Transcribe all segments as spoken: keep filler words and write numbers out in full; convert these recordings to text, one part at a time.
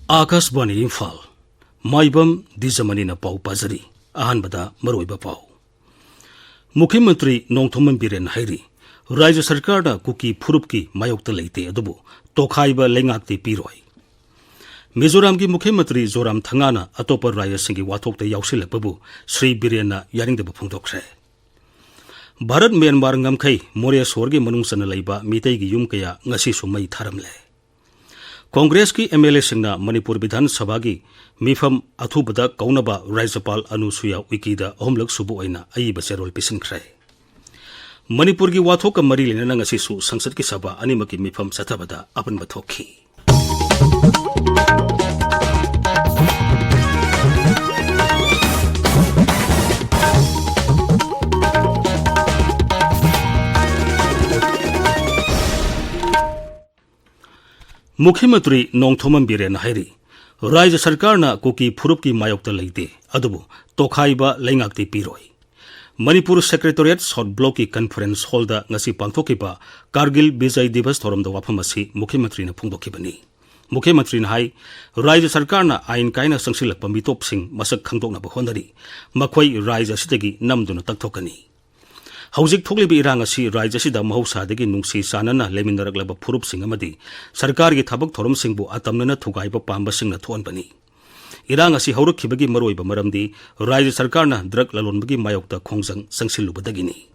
ꯑꯥꯀꯥꯁꯕꯥꯅꯤ ꯏꯝꯐꯥꯜ, ꯃꯥꯏꯕꯝ ꯗꯤꯖꯃꯅꯤꯅ ꯄꯥꯎ ꯄꯥꯖꯔꯤ꯫ ꯑꯍꯥꯟꯕꯗ ꯃꯔꯨꯑꯣꯏꯕ ꯄꯥꯎ꯫ ꯃꯨꯈ꯭ꯌ ꯃꯟꯇ꯭ꯔꯤ ꯅꯣꯡꯊꯣꯝꯕꯝ ꯕꯤꯔꯦꯟꯅ ꯍꯥꯏꯔꯤ, ꯔꯥꯖ꯭ꯌ ꯁꯔꯀꯥꯔꯅ ꯀꯨꯀꯤ ꯐꯨꯔꯨꯞꯀꯤ ꯃꯥꯌꯣꯛꯇ ꯂꯩꯇꯦ, ꯑꯗꯨꯕꯨ ꯇꯣꯈꯥꯏꯕ ꯂꯩꯉꯥꯛꯇꯤ ꯄꯤꯔꯣꯏ꯫ ꯃꯤꯖꯣꯔꯥꯝꯒꯤ ꯃꯨꯈ꯭ꯌ ꯃꯟꯇ꯭ꯔꯤ ꯖꯣꯔꯥꯝ ꯊꯪꯒꯥꯅ ꯑꯇꯣꯞꯄ ꯔꯥꯖ꯭ꯌꯁꯤꯡꯒꯤ ꯋꯥꯊꯣꯛꯇ ꯌꯥꯎꯁꯤꯜꯂꯛꯄꯕꯨ ꯁ꯭ꯔꯤ ꯕꯤꯔꯦꯟꯅ ꯌꯥꯅꯤꯡꯗꯕ ꯐꯣꯡꯗꯣꯛꯈ꯭ꯔꯦ꯫ ꯚꯥꯔꯠ ꯃ꯭ꯌꯥꯟꯃꯥꯔ ꯉꯝꯈꯩ ꯃꯣꯔꯦ ꯁꯣꯍꯔꯒꯤ ꯃꯅꯨꯡ ꯆꯟꯅ ꯂꯩꯕ ꯃꯤꯇꯩꯒꯤ ꯌꯨꯝ ꯀꯌꯥ ꯉꯁꯤꯁꯨ ꯃꯩ ꯊꯥꯔꯝꯂꯦ꯫ ꯀꯣꯡꯒ꯭ꯔꯦꯁꯀꯤ ꯑꯦꯝ ꯑꯦꯜ ꯑꯦꯁꯤꯡꯅ ꯃꯅꯤꯄꯨꯔ ꯕꯤꯙꯥꯟ ꯁꯚꯥꯒꯤ ꯃꯤꯐꯝ ꯑꯊꯨꯕꯗ ꯀꯧꯅꯕ ꯔꯥꯖ꯭ꯌꯄꯥꯜ ꯑꯅꯨꯁꯨꯌꯥ ꯎꯏꯀꯦꯗ ꯑꯍꯨꯝꯂꯛ ꯁꯨꯕ ꯑꯣꯏꯅ ꯑꯏꯕ ꯆꯦꯔꯣꯜ ꯄꯤꯁꯤꯟꯈ꯭ꯔꯦ꯫ ꯃꯅꯤꯄꯨꯔꯒꯤ ꯋꯥꯊꯣꯛꯀ ꯃꯔꯤ ꯂꯩꯅꯅ ꯉꯁꯤꯁꯨ ꯁꯪꯁꯠꯀꯤ ꯁꯚꯥ ꯑꯅꯤꯃꯛꯀꯤ ꯃꯤꯐꯝ ꯆꯠꯊꯕꯗ ꯑꯄꯟꯕ ꯊꯣꯛꯈꯤ꯫ ꯃꯨꯈ꯭ꯌ ꯃꯟꯇ꯭ꯔꯤ ꯅꯣꯡꯊꯣꯝꯕꯝ ꯕꯤꯔꯦꯟꯅ ꯍꯥꯏꯔꯤ, ꯔꯥꯖ꯭ꯌ ꯁꯔꯀꯥꯔꯅ ꯀꯨꯀꯤ ꯐꯨꯔꯨꯞꯀꯤ ꯃꯥꯌꯣꯛꯇ ꯂꯩꯇꯦ, ꯑꯗꯨꯕꯨ ꯇꯣꯈꯥꯏꯕ ꯂꯩꯉꯥꯛꯇꯤ ꯄꯤꯔꯣꯏ꯫ ꯃꯅꯤꯄꯨꯔ ꯁꯦꯀ꯭ꯔꯦꯇꯔꯤꯌꯦꯠ ꯁꯥꯎꯠ ꯕ꯭ꯂꯣꯛꯀꯤ ꯀꯟꯐꯔꯦꯟꯁ ꯍꯣꯜꯗ ꯉꯁꯤ ꯄꯥꯡꯊꯣꯛꯈꯤꯕ ꯀꯥꯔꯒꯤꯜ ꯕꯤꯖꯌ ꯗꯤꯕꯁ ꯊꯧꯔꯝꯗ ꯋꯥꯐꯝ ꯑꯁꯤ ꯃꯨꯈ꯭ꯌ ꯃꯟꯇ꯭ꯔꯤꯅ ꯐꯣꯡꯗꯣꯛꯈꯤꯕꯅꯤ꯫ ꯃꯨꯈ꯭ꯌ ꯃꯟꯇ꯭ꯔꯤꯅ ꯍꯥꯏ, ꯔꯥꯖ꯭ꯌ ꯁꯔꯀꯥꯔꯅ ꯑꯥꯏꯟ ꯀꯥꯏꯅ ꯆꯪꯁꯤꯜꯂꯛꯄ ꯃꯤꯇꯣꯞꯁꯤꯡ ꯃꯁꯛ ꯈꯪꯗꯣꯛꯅꯕ ꯍꯣꯠꯅꯔꯤ꯫ ꯃꯈꯣꯏ ꯔꯥꯖ꯭ꯌ ꯑꯁꯤꯗꯒꯤ ꯅꯝꯗꯨꯅ ꯇꯛꯊꯣꯛꯀꯅꯤ꯫ ꯍꯧꯖꯤꯛ ꯊꯣꯛꯂꯤꯕ ꯏꯔꯥꯡ ꯑꯁꯤ ꯔꯥꯖ꯭ꯌ ꯑꯁꯤꯗ ꯃꯍꯧꯁꯥꯗꯒꯤ ꯅꯨꯡꯁꯤ ꯆꯥꯟꯅꯅ ꯂꯩꯃꯤꯟꯅꯔꯛꯂꯕ ꯐꯨꯔꯨꯞꯁꯤꯡ ꯑꯃꯗꯤ ꯁꯔꯀꯥꯔꯒꯤ ꯊꯕꯛ ꯊꯧꯔꯝꯁꯤꯡꯕꯨ ꯑꯇꯝꯅꯅ ꯊꯨꯒꯥꯏꯕ ꯄꯥꯝꯕꯁꯤꯡꯅ ꯊꯣꯛꯍꯟꯕꯅꯤ꯫ ꯏꯔꯥꯡ ꯑꯁꯤ ꯍꯧꯔꯛꯈꯤꯕꯒꯤ ꯃꯔꯨꯑꯣꯏꯕ ꯃꯔꯝꯗꯤ ꯔꯥꯖ꯭ꯌ ꯁꯔꯀꯥꯔꯅ ꯗ꯭ꯔꯒ ꯂꯂꯣꯟꯕꯒꯤ ꯃꯥꯌꯣꯛꯇ ꯈꯣꯡꯖꯪ ꯆꯪꯁꯤꯜꯂꯨꯕꯗꯒꯤꯅꯤ꯫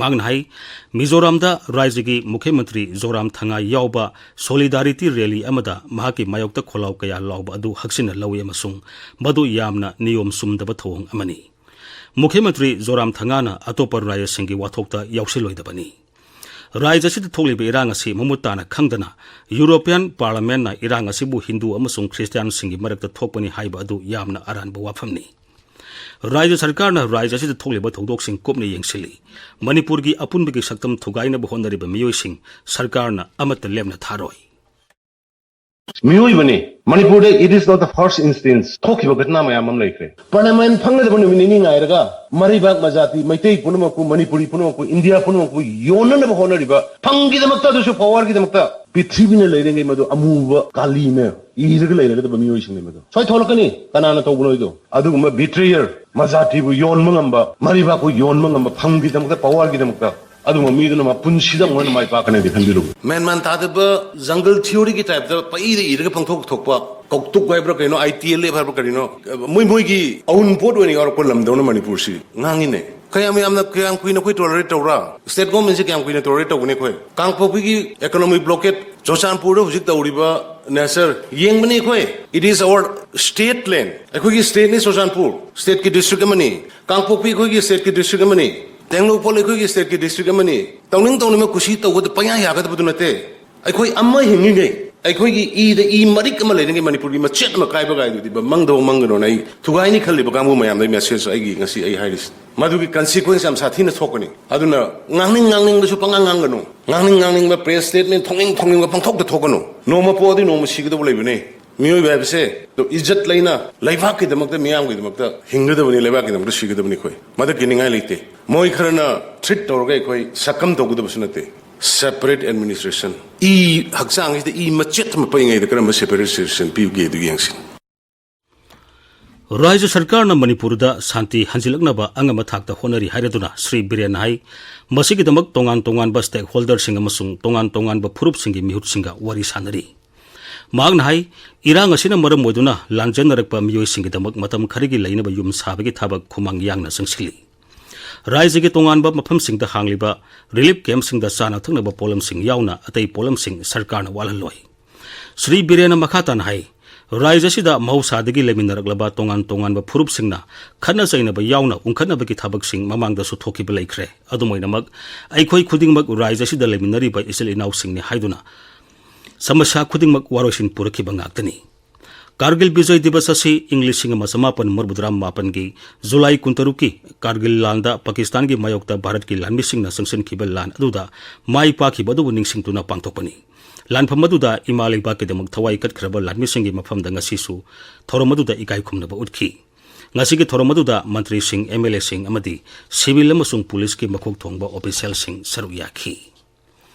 ꯃꯍꯥꯛꯅ ꯍꯥꯏ, ꯃꯤꯖꯣꯔꯥꯝꯗ ꯔꯥꯖ꯭ꯌꯒꯤ ꯃꯨꯈ꯭ꯌ ꯃꯟꯇ꯭ꯔꯤ ꯖꯣꯔꯥꯝ ꯊꯪꯒꯥ ꯌꯥꯎꯕ ꯁꯣꯂꯤꯗꯥꯔꯤꯇꯤ ꯔꯦꯂꯤ ꯑꯃꯗ ꯃꯍꯥꯛꯀꯤ ꯃꯥꯌꯣꯛꯇ ꯈꯣꯜꯂꯥꯎ ꯀꯌꯥ ꯂꯥꯎꯕ ꯑꯗꯨ ꯍꯛꯆꯤꯟꯅ ꯂꯧꯏ ꯑꯃꯁꯨꯡ ꯃꯗꯨ ꯌꯥꯝꯅ ꯅꯤꯌꯣꯝ ꯆꯨꯝꯗꯕ ꯊꯧꯑꯣꯡ ꯑꯃꯅꯤ꯫ ꯃꯨꯈ꯭ꯌ ꯃꯟꯇ꯭ꯔꯤ ꯖꯣꯔꯥꯝ ꯊꯪꯒꯥꯅ ꯑꯇꯣꯞꯄ ꯔꯥꯖ꯭ꯌꯁꯤꯡꯒꯤ ꯋꯥꯊꯣꯛꯇ ꯌꯥꯎꯁꯤꯜꯂꯣꯏꯗꯕꯅꯤ꯫ ꯔꯥꯖ꯭ꯌ ꯑꯁꯤꯗ ꯊꯣꯛꯂꯤꯕ ꯏꯔꯥꯡ ꯑꯁꯤ ꯃꯃꯨꯠ ꯇꯥꯅ ꯈꯪꯗꯅ ꯌꯨꯔꯣꯄꯤꯌꯥꯟ ꯄꯥꯔꯂꯤꯌꯥꯃꯦꯟꯠꯅ ꯏꯔꯥꯡ ꯑꯁꯤꯕꯨ ꯍꯤꯟꯗꯨ ꯑꯃꯁꯨꯡ ꯈ꯭ꯔꯤꯁꯇꯤꯌꯥꯟꯁꯤꯡꯒꯤ ꯃꯔꯛꯇ ꯊꯣꯛꯄꯅꯤ ꯍꯥꯏꯕ ꯑꯗꯨ ꯌꯥꯝꯅ ꯑꯔꯥꯟꯕ ꯋꯥꯐꯝꯅꯤ꯫ ꯔꯥꯖ꯭ꯌ ꯁꯔꯀꯥꯔꯅ ꯔꯥꯖ꯭ꯌ ꯑꯁꯤꯗ ꯊꯣꯛꯂꯤꯕ ꯊꯧꯗꯣꯛꯁꯤꯡ ꯀꯨꯞꯅ ꯌꯦꯡꯁꯤꯜꯂꯤ꯫ ꯃꯅꯤꯄꯨꯔꯒꯤ ꯑꯄꯨꯟꯕꯒꯤ ꯁꯛꯇꯝ ꯊꯨꯒꯥꯏꯅꯕ ꯍꯣꯠꯅꯔꯤꯕ ꯃꯤꯑꯣꯏꯁꯤꯡ ꯁꯔꯀꯥꯔꯅ ꯑꯃꯠꯇ ꯂꯦꯝꯅ ꯊꯥꯔꯣꯏ꯫ ꯃꯤꯑꯣꯏꯕꯅꯤ, ꯃꯅꯤꯄꯨꯔꯗ it is not the first instance, ꯊꯣꯛꯈꯤꯕ ꯘꯇꯅꯥ ꯃꯌꯥꯝ ꯑꯃ ꯂꯩꯈ꯭ꯔꯦ꯫ ꯄꯥꯔꯂꯤꯌꯥꯃꯦꯟ ꯐꯝꯒꯗꯕ ꯅꯨꯃꯤꯠ ꯅꯤꯅꯤ ꯉꯥꯏꯔꯒ ꯃꯔꯩꯕꯥꯛ ꯃꯖꯥꯇꯤ, ꯃꯩꯇꯩ ꯄꯨꯝꯅꯃꯛꯄꯨ, ꯃꯅꯤꯄꯨꯔꯤ ꯄꯨꯝꯅꯃꯛꯄꯨ, ꯏꯟꯗꯤꯌꯥ ꯄꯨꯝꯅꯃꯛꯄꯨ ꯌꯣꯟꯅꯅꯕ ꯍꯣꯠꯅꯔꯤꯕ, ꯐꯝꯒꯤꯗꯃꯛꯇ, ꯑꯗꯨꯁꯨ ꯄꯋꯥꯔꯒꯤꯗꯃꯛꯇ꯫ ꯄ꯭ꯔꯤꯊꯤꯕꯤꯅ ꯂꯩꯔꯤꯉꯩ ꯃꯗꯨ ꯑꯃꯨꯕ ꯀꯥꯂꯤꯅ ꯏꯔꯒ ꯂꯩꯔꯒꯗꯕ ꯃꯤꯑꯣꯏꯁꯤꯡꯅꯤ ꯃꯗꯨ꯫ ꯁꯣꯏ ꯊꯣꯛꯂꯛꯀꯅꯤ꯫ ꯀꯅꯥꯅ ꯇꯧꯕꯅꯣ ꯍꯥꯏꯗꯣ? ꯑꯗꯨꯒꯨꯝꯕ ꯕꯤꯇ꯭ꯔꯦꯌꯔ, ꯃꯖꯥꯇꯤꯕꯨ ꯌꯣꯟꯕ ꯉꯝꯕ, ꯃꯔꯩꯕꯥꯛꯄꯨ ꯌꯣꯟꯕ ꯉꯝꯕ, ꯐꯝꯒꯤꯗꯃꯛꯇ, ꯄꯋꯥꯔꯒꯤꯗꯃꯛꯇ, ꯑꯗꯨꯒꯨꯝꯕ ꯃꯤꯗꯨꯅ ꯃꯄꯨꯟꯁꯤꯗ ꯑꯃꯨꯛ ꯍꯟꯅ ꯃꯥꯏ ꯄꯥꯛꯀꯅꯤꯗꯤ ꯈꯟꯕꯤꯔꯨꯕ꯫ ꯃꯦꯟ ꯃꯥꯟ ꯇꯥꯗꯕ ꯖꯪꯒꯜ ꯊꯤꯑꯣꯔꯤꯒꯤ ꯇꯥꯏꯞꯇ ꯄꯪꯏꯗ ꯏꯔꯒ ꯄꯪꯊꯣꯛ ꯊꯣꯛꯄ, ꯀꯧꯇꯨꯛ ꯍꯥꯏꯕ꯭ꯔꯥ ꯀꯩꯅꯣ, ꯑꯥꯏ ꯇꯤ ꯑꯦꯜ ꯑꯦꯐ ꯍꯥꯏꯕ꯭ꯔꯥ ꯀꯔꯤꯅꯣ, ꯃꯣꯏ ꯃꯣꯏꯒꯤ ꯑꯎꯟꯄꯣꯠ ꯑꯣꯏꯅ ꯌꯥꯎꯔꯛꯄ ꯂꯝꯗꯧꯅ ꯃꯅꯤꯄꯨꯔꯁꯤ ꯉꯥꯡꯉꯤꯅꯦ꯫ ꯀꯌꯥꯝ ꯌꯥꯝꯅ, ꯀꯌꯥꯝ ꯀꯨꯏꯅ ꯑꯩꯈꯣꯏ ꯇꯣꯂꯔꯦꯠ ꯇꯧꯔꯥ? ꯁ꯭ꯇꯦꯠ ꯒꯣꯔꯃꯦꯟꯁꯤ ꯀꯌꯥꯝ ꯀꯨꯏꯅ ꯇꯣꯂꯔꯦꯠ ꯇꯧꯒꯅꯤ ꯑꯩꯈꯣꯏ? ꯀꯥꯡꯄꯣꯛꯄꯤꯒꯤ ꯏꯀꯣꯅꯣꯃꯤꯛ ꯕ꯭ꯂꯣꯀꯦꯠ, ꯆꯨꯔꯆꯥꯟꯄꯨꯔꯗ ꯍꯧꯖꯤꯛ ꯇꯧꯔꯤꯕ ꯅꯦꯆꯔ ꯌꯦꯡꯕꯅꯤ ꯑꯩꯈꯣꯏ꯫ It is our state land. ꯑꯩꯈꯣꯏꯒꯤ ꯁ꯭ꯇꯦꯠꯅꯤ ꯆꯨꯔꯆꯥꯟꯄꯨꯔ, ꯁ꯭ꯇꯦꯠꯀꯤ ꯗꯤꯁꯇ꯭ꯔꯤꯛ ꯑꯃꯅꯤ꯫ ꯀꯥꯡꯄꯣꯛꯄꯤ ꯑꯩꯈꯣꯏꯒꯤ ꯁ꯭ꯇꯦꯠꯀꯤ ꯗꯤꯁꯇ꯭ꯔꯤꯛ ꯑꯃꯅꯤ꯫ ꯇꯦꯡꯅꯧꯄꯜ ꯑꯩꯈꯣꯏꯒꯤ ꯁ꯭ꯇꯦꯠꯀꯤ ꯗꯤꯁꯇ꯭ꯔꯤꯛ ꯑꯃꯅꯤ꯫ ꯇꯧꯅꯤꯡ ꯇꯧꯅꯤꯡꯕ ꯀꯨꯁꯤ ꯇꯧꯕꯗ ꯄꯪꯌꯥ ꯌꯥꯒꯗꯕꯗꯨ ꯅꯠꯇꯦ꯫ ꯑꯩꯈꯣꯏ ꯑꯃ ꯍꯤꯡꯉꯤꯉꯩ, ꯑꯩꯈꯣꯏꯒꯤ ꯏꯗ ꯏ ꯃꯔꯤꯛ ꯑꯃ ꯂꯩꯔꯤꯉꯩ ꯃꯅꯤꯄꯨꯔꯒꯤ ꯃꯆꯦꯠ ꯑꯃ ꯀꯥꯏꯕ ꯀꯥꯏꯗꯨꯗꯤ ꯃꯪꯗꯕ ꯃꯪꯒꯅꯣꯅ ꯑꯩ ꯊꯨꯒꯥꯏꯅꯤ ꯈꯜꯂꯤꯕ ꯀꯥꯡꯕꯨ ꯃꯌꯥꯝꯗ ꯑꯩ ꯃꯦꯁꯦꯖ ꯑꯩꯒꯤ ꯉꯁꯤ ꯑꯩ ꯍꯥꯏꯔꯤꯁꯤ꯫ ꯃꯗꯨꯒꯤ ꯀꯟꯁꯤꯀ꯭ꯋꯦꯟꯁ ꯌꯥꯝ ꯁꯥꯊꯤꯅ ꯊꯣꯛꯀꯅꯤ꯫ ꯑꯗꯨꯅ ꯉꯥꯡꯅꯤꯡ ꯉꯥꯡꯅꯤꯡꯕꯁꯨ ꯄꯪꯉꯥꯡ ꯉꯥꯡꯒꯅꯨ꯫ ꯉꯥꯡꯅꯤꯡ ꯉꯥꯡꯅꯤꯡꯕ ꯄ꯭ꯔꯦꯁ ꯁ꯭ꯇꯦꯠꯃꯦꯟ ꯊꯣꯛꯅꯤꯡ ꯊꯣꯛꯅꯤꯡꯕ ꯄꯪꯊꯣꯛꯇ ꯊꯣꯛꯀꯅꯨ꯫ ꯅꯣꯡꯃ ꯄꯣꯛꯑꯗꯤ ꯅꯣꯡꯃ ꯁꯤꯒꯗꯧꯕ ꯂꯩꯕꯅꯦ꯫ ꯃꯤꯑꯣꯏꯕ ꯍꯥꯏꯕꯁꯦ ꯏꯖꯠ ꯂꯩꯅ ꯂꯩꯕꯥꯛꯀꯤꯗꯃꯛꯇ, ꯃꯤꯌꯥꯝꯒꯤꯗꯃꯛꯇ ꯍꯤꯡꯒꯗꯕꯅꯤ, ꯂꯩꯕꯥꯛꯀꯤꯗꯃꯛꯇ ꯁꯤꯒꯗꯕꯅꯤ ꯑꯩꯈꯣꯏ꯫ ꯃꯗꯨ ꯀꯤꯅꯤꯡꯉꯥꯏ ꯂꯩꯇꯦ꯫ ꯃꯣꯏ ꯈꯔꯅ ꯊ꯭ꯔꯤꯠ ꯇꯧꯔꯒ ꯑꯩꯈꯣꯏ ꯁꯛꯀꯝ ꯇꯧꯒꯗꯕꯁꯨ ꯅꯠꯇꯦ꯫ Separate administration. ꯏ ꯍꯛꯆꯥꯡꯁꯤꯗ ꯏ ꯃꯆꯦꯠ ꯑꯃ ꯄꯛꯏꯉꯩꯗ ꯀꯔꯝꯕ ꯁꯦꯄꯔꯦꯠ ꯑꯦꯗꯃꯤꯅꯤꯁꯇ꯭ꯔꯦꯁꯟ ꯄꯤꯕꯒꯦ ꯑꯗꯨ ꯌꯦꯡꯁꯤ꯫ ꯔꯥꯖ꯭ꯌ ꯁꯔꯀꯥꯔꯅ ꯃꯅꯤꯄꯨꯔꯗ ꯁꯥꯟꯇꯤ ꯍꯟꯖꯤꯜꯂꯛꯅꯕ ꯑꯉꯝꯕ ꯊꯥꯛꯇ ꯍꯣꯠꯅꯔꯤ ꯍꯥꯏꯔꯗꯨꯅ ꯁ꯭ꯔꯤ ꯕꯤꯔꯦꯟꯅ ꯍꯥꯏ, ꯃꯁꯤꯒꯤꯗꯃꯛ ꯇꯣꯉꯥꯟ ꯇꯣꯉꯥꯟꯕ ꯁ꯭ꯇꯦꯛꯍꯣꯜꯗꯔꯁꯤꯡ ꯑꯃꯁꯨꯡ ꯇꯣꯉꯥꯟ ꯇꯣꯉꯥꯟꯕ ꯐꯨꯔꯨꯞꯁꯤꯡꯒꯤ ꯃꯤꯍꯨꯠꯁꯤꯡꯒ ꯋꯥꯔꯤ ꯁꯥꯟꯅꯔꯤ꯫ ꯃꯍꯥꯛꯅ ꯍꯥꯏ, ꯏꯔꯥꯡ ꯑꯁꯤꯅ ꯃꯔꯝ ꯑꯣꯏꯗꯨꯅ ꯂꯥꯟꯖꯦꯟꯅꯔꯛꯄ ꯃꯤꯑꯣꯏꯁꯤꯡꯒꯤꯗꯃꯛ ꯃꯇꯝ ꯈꯔꯒꯤ ꯂꯩꯅꯕ ꯌꯨꯝ ꯁꯥꯕꯒꯤ ꯊꯕꯛ ꯈꯨꯃꯥꯡ ꯌꯥꯡꯅ ꯆꯪꯁꯤꯜꯂꯤ꯫ ꯔꯥꯖ꯭ꯌꯒꯤ ꯇꯣꯉꯥꯟꯕ ꯃꯐꯝꯁꯤꯡꯗ ꯍꯥꯡꯂꯤꯕ ꯔꯤꯂꯤꯐ ꯀꯦꯝꯞꯁꯤꯡꯗ ꯆꯥꯅ ꯊꯛꯅꯕ ꯄꯣꯠꯂꯝꯁꯤꯡ ꯌꯥꯎꯅ ꯑꯇꯩ ꯄꯣꯠꯂꯝꯁꯤꯡ ꯁꯔꯀꯥꯔꯅ ꯋꯥꯠꯍꯜꯂꯣꯏ꯫ ꯁ꯭ꯔꯤ ꯕꯤꯔꯦꯟꯅ ꯃꯈꯥ ꯇꯥꯅ ꯍꯥꯏ, ꯔꯥꯖ꯭ꯌ ꯑꯁꯤꯗ ꯃꯍꯧꯁꯥꯗꯒꯤ ꯂꯩꯃꯤꯟꯅꯔꯛꯂꯕ ꯇꯣꯉꯥꯟ ꯇꯣꯉꯥꯟꯕ ꯐꯨꯔꯨꯞꯁꯤꯡꯅ ꯈꯠꯅ ꯆꯩꯅꯕ ꯌꯥꯎꯅ ꯎꯪꯈꯠꯅꯕꯒꯤ ꯊꯕꯛꯁꯤꯡ ꯃꯃꯥꯡꯗꯁꯨ ꯊꯣꯛꯈꯤꯕ ꯂꯩꯈ꯭ꯔꯦ꯫ ꯑꯗꯨꯝ ꯑꯣꯏꯅꯃꯛ, ꯑꯩꯈꯣꯏ ꯈꯨꯗꯤꯡꯃꯛ ꯔꯥꯖ꯭ꯌ ꯑꯁꯤꯗ ꯂꯩꯃꯤꯟꯅꯔꯤꯕ ꯏꯆꯤꯜ ꯏꯅꯥꯎꯁꯤꯡꯅꯤ ꯍꯥꯏꯗꯨꯅ ꯁꯃꯁ꯭ꯌꯥ ꯈꯨꯗꯤꯡꯃꯛ ꯋꯥꯔꯣꯏꯁꯤꯟ ꯄꯨꯔꯛꯈꯤꯕ ꯉꯥꯛꯇꯅꯤ꯫ ꯀꯥꯔꯒꯤꯜ ꯕꯤꯖꯣꯏ ꯗꯤꯕꯁ ꯑꯁꯤ ꯏꯪ ꯂꯤꯁꯤꯡ ꯑꯃ ꯆꯃꯥꯄꯟ ꯃꯔꯤꯐꯨꯇꯔꯥ ꯃꯥꯄꯟꯒꯤ ꯖꯨꯂꯥꯏ ꯀꯨꯟꯇꯔꯨꯛꯀꯤ ꯀꯥꯔꯒꯤꯜ ꯂꯥꯟꯗ ꯄꯥꯀꯤꯁꯇꯥꯟꯒꯤ ꯃꯥꯌꯣꯛꯇ ꯚꯥꯔꯠꯀꯤ ꯂꯥꯟꯃꯤꯁꯤꯡꯅ ꯆꯪꯁꯤꯟꯈꯤꯕ ꯂꯥꯟ ꯑꯗꯨꯗ ꯃꯥꯏ ꯄꯥꯛꯈꯤꯕ ꯑꯗꯨꯕꯨ ꯅꯤꯡꯁꯤꯡꯗꯨꯅ ꯄꯥꯡꯊꯣꯛꯄꯅꯤ꯫ ꯂꯥꯟꯐꯝ ꯑꯗꯨꯗ ꯏꯃꯥ ꯂꯩꯕꯥꯛꯀꯤꯗꯃꯛ ꯊꯋꯥꯏ ꯀꯠꯈ꯭ꯔꯕ ꯂꯥꯟꯃꯤꯁꯤꯡꯒꯤ ꯃꯐꯝꯗ ꯉꯁꯤꯁꯨ ꯊꯧꯔꯝ ꯑꯗꯨꯗ ꯏꯀꯥꯏ ꯈꯨꯝꯅꯕ ꯎꯠꯈꯤ꯫ ꯉꯁꯤꯒꯤ ꯊꯧꯔꯝ ꯑꯗꯨꯗ ꯃꯟꯇ꯭ꯔꯤꯁꯤꯡ, ꯑꯦꯝ ꯑꯦꯜ ꯑꯦꯁꯤꯡ ꯑꯃꯗꯤ ꯁꯤꯚꯤꯜ ꯑꯃꯁꯨꯡ ꯄꯨꯂꯤꯁꯀꯤ ꯃꯀꯣꯛ ꯊꯣꯡꯕ ꯑꯣꯐꯤꯁꯤꯌꯦꯜꯁꯤꯡ ꯁꯔꯨꯛ ꯌꯥꯈꯤ꯫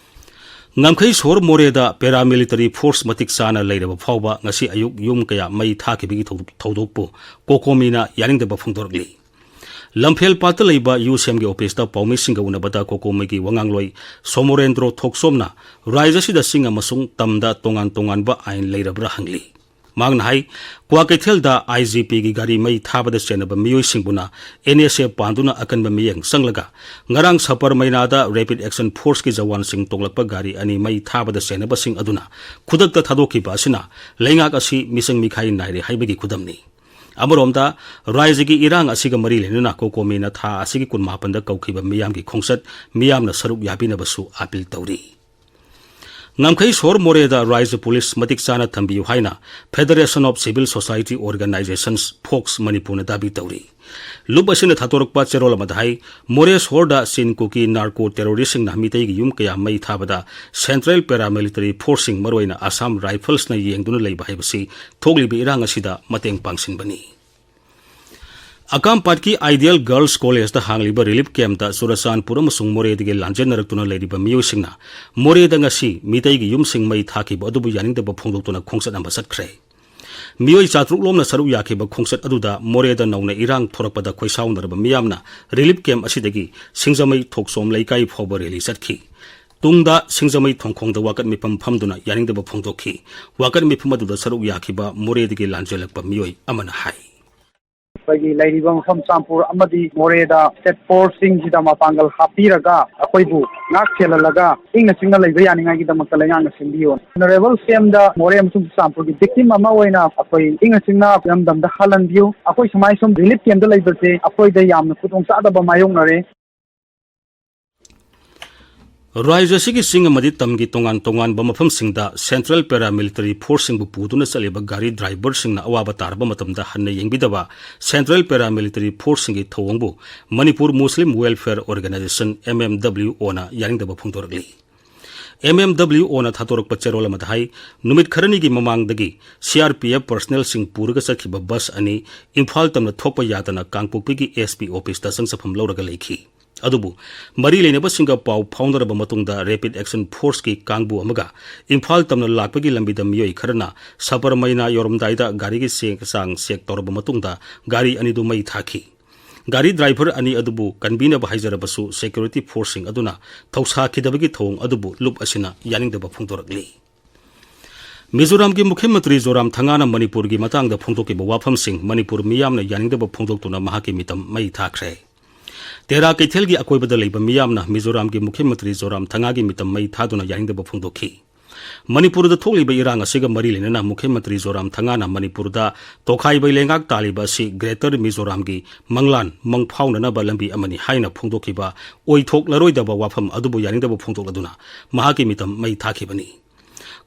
ꯉꯝꯈꯩ ꯁꯣꯔ ꯃꯣꯔꯦꯗ ꯄꯦꯔꯥꯃꯤꯂꯤꯇꯔꯤ ꯐꯣꯔꯁ ꯃꯇꯤꯛ ꯆꯥꯅ ꯂꯩꯔꯕ ꯐꯥꯎꯕ ꯉꯁꯤ ꯑꯌꯨꯛ ꯌꯨꯝ ꯀꯌꯥ ꯃꯩ ꯊꯥꯈꯤꯕꯒꯤ ꯊꯧ-, ꯊꯧꯗꯣꯛꯄꯨ ꯀꯣꯀꯣꯃꯤꯅ ꯌꯥꯅꯤꯡꯗꯕ ꯐꯣꯡꯗꯣꯔꯛꯂꯤ꯫ ꯂꯝꯐꯦꯜ ꯄꯥꯠꯇ ꯂꯩꯕ ꯌꯨ ꯁꯤ ꯑꯦꯝꯒꯤ ꯑꯣꯐꯤꯁꯇ ꯄꯥꯎꯃꯤꯁꯤꯡꯒ ꯎꯅꯕꯗ ꯀꯣꯀꯣꯃꯤꯒꯤ ꯋꯥꯉꯥꯡꯂꯣꯏ ꯁꯣꯃꯣꯔꯦꯟꯗ꯭ꯔꯣ ꯊꯣꯛꯆꯣꯝꯅ ꯔꯥꯏꯖ ꯑꯁꯤꯗ ꯆꯤꯡ ꯑꯃꯁꯨꯡ ꯇꯝꯗ ꯇꯣꯉꯥꯟ ꯇꯣꯉꯥꯟꯕ ꯑꯥꯏꯟ ꯂꯩꯔꯕ꯭ꯔꯥ ꯍꯪꯂꯤ꯫ ꯃꯍꯥꯛꯅ ꯍꯥꯏ, ꯀ꯭ꯋꯥꯀꯩꯊꯦꯜꯗ ꯑꯥꯏ ꯖꯤ ꯄꯤꯒꯤ ꯒꯥꯔꯤ ꯃꯩ ꯊꯥꯕꯗ ꯆꯦꯟꯅꯕ ꯃꯤꯑꯣꯏꯁꯤꯡꯕꯨꯅ ꯑꯦꯟ ꯑꯦꯁ ꯑꯦ ꯄꯥꯟꯗꯨꯅ ꯑꯀꯟꯕ ꯃꯤꯠꯌꯦꯡ ꯆꯪꯂꯒ ꯉꯔꯥꯡ ꯁꯄꯔꯃꯩꯅꯥꯗ ꯔꯦꯄꯤꯗ ꯑꯦꯛꯁꯟ ꯐꯣꯔꯁꯀꯤ ꯖꯋꯥꯟꯁꯤꯡ ꯇꯣꯡꯂꯛꯄ ꯒꯥꯔꯤ ꯑꯅꯤ ꯃꯩ ꯊꯥꯕꯗ ꯆꯦꯟꯅꯕꯁꯤꯡ ꯑꯗꯨꯅ ꯈꯨꯗꯛꯇ ꯊꯥꯗꯣꯛꯈꯤꯕ ꯑꯁꯤꯅ ꯂꯩꯉꯥꯛ ꯑꯁꯤ ꯃꯤꯆꯪ ꯃꯤꯈꯥꯏ ꯅꯥꯏꯔꯦ ꯍꯥꯏꯕꯒꯤ ꯈꯨꯗꯝꯅꯤ꯫ ꯑꯃꯔꯣꯝꯗ, ꯔꯥꯏꯖꯒꯤ ꯏꯔꯥꯡ ꯑꯁꯤꯒ ꯃꯔꯤ ꯂꯩꯅꯅ ꯀꯣꯀꯣꯃꯤꯅ ꯊꯥ ꯑꯁꯤꯒꯤ ꯀꯨꯟꯃꯥꯄꯟꯗ ꯀꯧꯈꯤꯕ ꯃꯤꯌꯥꯝꯒꯤ ꯈꯣꯡꯆꯠ ꯃꯤꯌꯥꯝꯅ ꯁꯔꯨꯛ ꯌꯥꯕꯤꯅꯕꯁꯨ ꯑꯥꯄꯤꯜ ꯇꯧꯔꯤ꯫ ꯉꯝꯈꯩ ꯁꯣꯔ ꯃꯣꯔꯦꯗ ꯔꯥꯏꯖ ꯄꯨꯂꯤꯁ ꯃꯇꯤꯛ ꯆꯥꯅ ꯊꯝꯕꯤꯌꯨ ꯍꯥꯏꯅ Federation of Civil Society Organisations, fox ꯃꯅꯤꯄꯨꯔꯅ ꯗꯥꯕꯤ ꯇꯧꯔꯤ꯫ ꯂꯨꯞ ꯑꯁꯤꯅ ꯊꯥꯗꯣꯔꯛꯄ ꯆꯦꯔꯣꯜ ꯑꯃꯗ ꯍꯥꯏ, ꯃꯣꯔꯦ ꯁꯣꯔꯗ ꯆꯤꯟ ꯀꯨꯀꯤ ꯅꯥꯔꯀꯣ ꯇꯦꯔꯣꯔꯤꯁꯁꯤꯡꯅ ꯃꯤꯇꯩꯒꯤ ꯌꯨꯝ ꯀꯌꯥ ꯃꯩ ꯊꯥꯕꯗ ꯁꯦꯟꯇ꯭ꯔꯦꯜ ꯄꯦꯔꯥꯃꯤꯂꯤꯇꯔꯤ ꯐꯣꯔꯁꯁꯤꯡ, ꯃꯔꯨꯑꯣꯏꯅ ꯑꯁꯥꯝ ꯔꯥꯏꯐꯜꯁꯅ ꯌꯦꯡꯗꯨꯅ ꯂꯩꯕ ꯍꯥꯏꯕꯁꯤ ꯊꯣꯛꯂꯤꯕ ꯏꯔꯥꯡ ꯑꯁꯤꯗ ꯃꯇꯦꯡ ꯄꯥꯡꯁꯤꯟꯕꯅꯤ꯫ ꯑꯀꯥꯝꯄꯥꯠꯀꯤ ꯑꯥꯏꯗꯤꯌꯦꯜ ꯒꯔꯜꯁ ꯀꯣꯂꯦꯖꯇ ꯍꯥꯡꯂꯤꯕ ꯔꯤꯂꯤꯐ ꯀꯦꯝꯞꯇ ꯆꯨꯔꯆꯥꯟꯄꯨꯔ ꯑꯃꯁꯨꯡ ꯃꯣꯔꯦꯗꯒꯤ ꯂꯥꯟꯖꯦꯟꯅꯔꯛꯇꯨꯅ ꯂꯩꯔꯤꯕ ꯃꯤꯑꯣꯏꯁꯤꯡꯅ ꯃꯣꯔꯦꯗ ꯉꯁꯤ ꯃꯤꯇꯩꯒꯤ ꯌꯨꯝꯁꯤꯡ ꯃꯩ ꯊꯥꯈꯤꯕ ꯑꯗꯨꯕꯨ ꯌꯥꯅꯤꯡꯗꯕ ꯐꯣꯡꯗꯣꯛꯇꯨꯅ ꯈꯣꯡꯆꯠ ꯑꯃ ꯆꯠꯈ꯭ꯔꯦ꯫ ꯃꯤꯑꯣꯏ ꯆꯥꯇ꯭ꯔꯨꯛ ꯂꯣꯝꯅ ꯁꯔꯨꯛ ꯌꯥꯈꯤꯕ ꯈꯣꯡꯆꯠ ꯑꯗꯨꯗ ꯃꯣꯔꯦꯗ ꯅꯧꯅ ꯏꯔꯥꯡ ꯊꯣꯔꯛꯄꯗ ꯈꯣꯏꯁꯥꯎꯅꯔꯕ ꯃꯤꯌꯥꯝꯅ ꯔꯤꯂꯤꯐ ꯀꯦꯝꯞ ꯑꯁꯤꯗꯒꯤ ꯁꯤꯡꯖꯃꯩ ꯊꯣꯛꯆꯣꯝ ꯂꯩꯀꯥꯏ ꯐꯥꯎꯕ ꯔꯦꯂꯤ ꯆꯠꯈꯤ꯫ ꯇꯨꯡꯗ ꯁꯤꯡꯖꯃꯩ ꯊꯣꯡꯈꯣꯡꯗ ꯋꯥꯀꯠ ꯃꯤꯐꯝ ꯐꯝꯗꯨꯅ ꯌꯥꯅꯤꯡꯗꯕ ꯐꯣꯡꯗꯣꯛꯈꯤ꯫ ꯋꯥꯀꯠ ꯃꯤꯐꯝ ꯑꯗꯨꯗ ꯁꯔꯨꯛ ꯌꯥꯈꯤꯕ ꯃꯣꯔꯦꯗꯒꯤ ꯂꯥꯟꯖꯦꯜꯂꯛꯄ ꯃꯤꯑꯣꯏ ꯑꯃꯅ ꯍꯥꯏ꯫ ꯑꯩꯈꯣꯏꯒꯤ ꯂꯩꯔꯤꯕ ꯃꯐꯝ ꯆꯥꯝꯄꯨꯔ ꯑꯃꯗꯤ ꯃꯣꯔꯦꯗ ꯁ꯭ꯇꯦꯠ ꯐꯣꯔꯁꯁꯤꯡꯁꯤꯗ ꯃꯄꯥꯡꯒꯜ ꯍꯥꯞꯄꯤꯔꯒ ꯑꯩꯈꯣꯏꯕꯨ ꯉꯥꯛ ꯁꯦꯜꯍꯜꯂꯒ ꯏꯪꯅ ꯆꯤꯛꯅ ꯂꯩꯕ ꯌꯥꯅꯤꯡꯉꯥꯏꯒꯤꯗꯃꯛꯇ ꯂꯩꯉꯥꯛꯅ ꯁꯤꯟꯕꯤꯌꯨ꯫ ꯑꯣꯅꯔꯦꯕꯜ ꯁꯤ ꯑꯦꯝꯗ ꯃꯣꯔꯦ ꯑꯃꯁꯨꯡ ꯆꯨꯔꯆꯥꯟꯄꯨꯔꯒꯤ ꯚꯤꯛꯇꯤꯝ ꯑꯃ ꯑꯣꯏꯅ ꯑꯩꯈꯣꯏ ꯏꯪꯅ ꯆꯤꯛꯅ ꯏꯔꯝꯗꯝꯗ ꯍꯜꯍꯟꯕꯤꯌꯨ꯫ ꯑꯩꯈꯣꯏ ꯁꯨꯃꯥꯏꯅ ꯁꯨꯝ ꯔꯤꯂꯤꯐ ꯀꯦꯝꯞꯇ ꯂꯩꯕꯁꯦ ꯑꯩꯈꯣꯏꯗ ꯌꯥꯝꯅ ꯈꯨꯗꯣꯡꯆꯥꯗꯕ ꯃꯥꯌꯣꯛꯅꯔꯦ꯫ ꯔꯥꯖ꯭ꯌ ꯑꯁꯤꯒꯤ ꯆꯤꯡ ꯑꯃꯗꯤ ꯇꯝꯒꯤ ꯇꯣꯉꯥꯟ ꯇꯣꯉꯥꯟꯕ ꯃꯐꯝꯁꯤꯡꯗ ꯁꯦꯟꯇ꯭ꯔꯦꯜ ꯄꯦꯔꯥꯃꯤꯂꯤꯇꯔꯤ ꯐꯣꯔꯁꯁꯤꯡꯕꯨ ꯄꯨꯗꯨꯅ ꯆꯠꯂꯤꯕ ꯒꯥꯔꯤ ꯗ꯭ꯔꯥꯏꯚꯔꯁꯤꯡꯅ ꯑꯋꯥꯕ ꯇꯥꯔꯕ ꯃꯇꯝꯗ ꯍꯟꯅ ꯌꯦꯡꯕꯤꯗꯕ ꯁꯦꯟꯇ꯭ꯔꯦꯜ ꯄꯦꯔꯥꯃꯤꯂꯤꯇꯔꯤ ꯐꯣꯔꯁꯁꯤꯡꯒꯤ ꯊꯧꯑꯣꯡꯕꯨ Manipur Muslim welfare organisation, M M W ꯑꯣꯅ ꯌꯥꯅꯤꯡꯗꯕ ꯐꯣꯡꯗꯣꯔꯛꯂꯤ꯫ ꯑꯦꯝ ꯑꯦꯝ ꯗꯕ꯭ꯂꯤꯎ ꯑꯣꯅ ꯊꯥꯗꯣꯔꯛꯄ ꯆꯦꯔꯣꯜ ꯑꯃꯗ ꯍꯥꯏ, ꯅꯨꯃꯤꯠ ꯈꯔꯅꯤꯒꯤ ꯃꯃꯥꯡꯗꯒꯤ ꯁꯤ ꯑꯥꯔ ꯄꯤ ꯑꯦꯐ ꯄꯔꯁꯅꯦꯜꯁꯤꯡ ꯄꯨꯔꯒ ꯆꯠꯈꯤꯕ ꯕꯁ ꯑꯅꯤ ꯏꯝꯐꯥꯜ ꯇꯝꯅ ꯊꯣꯛꯄ ꯌꯥꯗꯅ ꯀꯥꯡꯄꯣꯛꯄꯤꯒꯤ ꯑꯦꯁ ꯄꯤ ꯑꯣꯐꯤꯁꯇ ꯆꯪꯖꯐꯝ ꯂꯧꯔꯒ ꯂꯩꯈꯤ꯫ ꯑꯗꯨꯕꯨ ꯃꯔꯤ ꯂꯩꯅꯕꯁꯤꯡꯒ ꯄꯥꯎ ꯐꯥꯎꯅꯔꯕ ꯃꯇꯨꯡꯗ ꯔꯦꯄꯤꯗ ꯑꯦꯛꯁꯟ ꯐꯣꯔꯁꯀꯤ ꯀꯥꯡꯕꯨ ꯑꯃꯒ ꯏꯝꯐꯥꯜ ꯇꯝꯅ ꯂꯥꯛꯄꯒꯤ ꯂꯝꯕꯤꯗ ꯃꯤꯑꯣꯏ ꯈꯔꯅ ꯁꯕꯔꯃꯩꯅꯥ ꯌꯧꯔꯝꯗꯥꯏꯗ ꯒꯥꯔꯤꯒꯤ ꯆꯦ ꯆꯥꯡ ꯆꯦꯛ ꯇꯧꯔꯕ ꯃꯇꯨꯡꯗ ꯒꯥꯔꯤ ꯑꯅꯤꯗꯨ ꯃꯩ ꯊꯥꯈꯤ꯫ ꯒꯥꯔꯤ ꯗ꯭ꯔꯥꯏꯚꯔ ꯑꯅꯤ ꯑꯗꯨꯕꯨ ꯀꯟꯕꯤꯅꯕ ꯍꯥꯏꯖꯔꯕꯁꯨ ꯁꯦꯀ꯭ꯌꯨꯔꯤꯇꯤ ꯐꯣꯔꯁꯁꯤꯡ ꯑꯗꯨꯅ ꯊꯧꯁꯥꯈꯤꯗꯕꯒꯤ ꯊꯧꯑꯣꯡ ꯑꯗꯨꯕꯨ ꯂꯨꯞ ꯑꯁꯤꯅ ꯌꯥꯅꯤꯡꯗꯕ ꯐꯣꯡꯗꯣꯔꯛꯂꯤ꯫ ꯃꯤꯖꯣꯔꯥꯝꯒꯤ ꯃꯨꯈ꯭ꯌ ꯃꯟꯇ꯭ꯔꯤ ꯖꯣꯔꯥꯝ ꯊꯪꯒꯥꯅ ꯃꯅꯤꯄꯨꯔꯒꯤ ꯃꯇꯥꯡꯗ ꯐꯣꯡꯗꯣꯛꯈꯤꯕ ꯋꯥꯐꯝꯁꯤꯡ ꯃꯅꯤꯄꯨꯔ ꯃꯤꯌꯥꯝꯅ ꯌꯥꯅꯤꯡꯗꯕ ꯐꯣꯡꯗꯣꯛꯇꯨꯅ ꯃꯍꯥꯛꯀꯤ ꯃꯤꯇꯝ ꯃꯩ ꯊꯥꯈ꯭ꯔꯦ꯫ ꯇꯦꯔꯥ ꯀꯩꯊꯦꯜꯒꯤ ꯑꯀꯣꯏꯕꯗ ꯂꯩꯕ ꯃꯤꯌꯥꯝꯅ ꯃꯤꯖꯣꯔꯥꯝꯒꯤ ꯃꯨꯈ꯭ꯌ ꯃꯟꯇ꯭ꯔꯤ ꯖꯣꯔꯥꯝ ꯊꯪꯒꯥꯒꯤ ꯃꯤꯇꯝ ꯃꯩ ꯊꯥꯗꯨꯅ ꯌꯥꯅꯤꯡꯗꯕ ꯐꯣꯡꯗꯣꯛꯈꯤ꯫ ꯃꯅꯤꯄꯨꯔꯗ ꯊꯣꯛꯂꯤꯕ ꯏꯔꯥꯡ ꯑꯁꯤꯒ ꯃꯔꯤ ꯂꯩꯅꯅ ꯃꯨꯈ꯭ꯌ ꯃꯟꯇ꯭ꯔꯤ ꯖꯣꯔꯥꯝ ꯊꯪꯒꯥꯅ ꯃꯅꯤꯄꯨꯔꯗ ꯇꯣꯈꯥꯏꯕ ꯂꯩꯉꯥꯛ ꯇꯥꯜꯂꯤꯕ ꯑꯁꯤ ꯒ꯭ꯔꯦꯇꯔ ꯃꯤꯖꯣꯔꯥꯝꯒꯤ ꯃꯪꯂꯥꯟ ꯃꯪꯐꯥꯎꯅꯅꯕ ꯂꯝꯕꯤ ꯑꯃꯅꯤ ꯍꯥꯏꯅ ꯐꯣꯡꯗꯣꯛꯈꯤꯕ ꯑꯣꯏꯊꯣꯛꯂꯔꯣꯏꯗꯕ ꯋꯥꯐꯝ ꯑꯗꯨꯕꯨ ꯌꯥꯅꯤꯡꯗꯕ ꯐꯣꯡꯗꯣꯛꯂꯗꯨꯅ ꯃꯍꯥꯛꯀꯤ ꯃꯤꯇꯝ ꯃꯩ ꯊꯥꯈꯤꯕꯅꯤ꯫